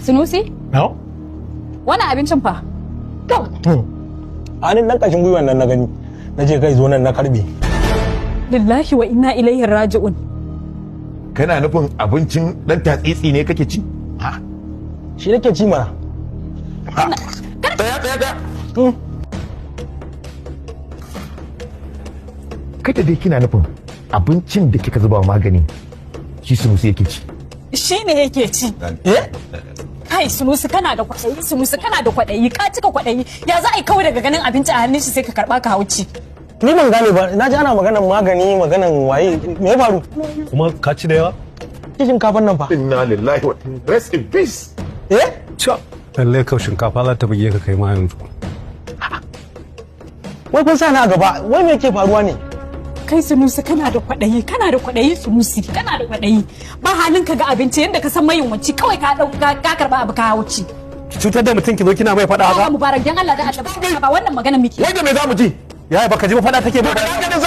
Sunusi? No? Wannan abincin fa? Anin nan kashin gwiwan nan na gani. Na je kai zo nan na karbe. Lillahi wa inna ilaihi raji'un. Kana nufin abincin dan tatsitsi ne kake ci? Ha? Shi nake ci mana. Tsaya, tsaya, tsaya. Kada dai kina nufin abincin da kika zuba magani shi Sunusi yake ci. Shi ne yake ci. Eh? Kai Sunusi, kana da kwaɗayi, Sunusi, kana da kwaɗayi, ka cika kwaɗayi. Ya za a yi kawai daga ganin abinci a hannun shi sai ka karɓa ka hauci? Ni ban gane ba, na ji ana maganan magani, maganan waye, me ya faru? Kuma ka ci da yawa? Ci shinkafan nan fa. Inna lillahi wa rest in peace. Eh? Ca. Lallai kau shinkafa za ta buge ka kai ma yanzu. Wai kun sa ni a gaba, wai me yake faruwa ne? Kai Sunusi, kana da kwaɗayi, kana da kwaɗayi, Sunusi, kana da kwaɗayi. Ba halin ka ga abinci yadda ka san mayunwaci, kawai ka ɗau ka karɓa abu ka hauci. Cutar da mutum ki zo kina mai faɗa Ba haka? Mubarak, dan Allah da Allah, ba wannan magana muke. Wai da me za mu ji? Yaya, baka ji ba, faɗa take ba. Da hankalin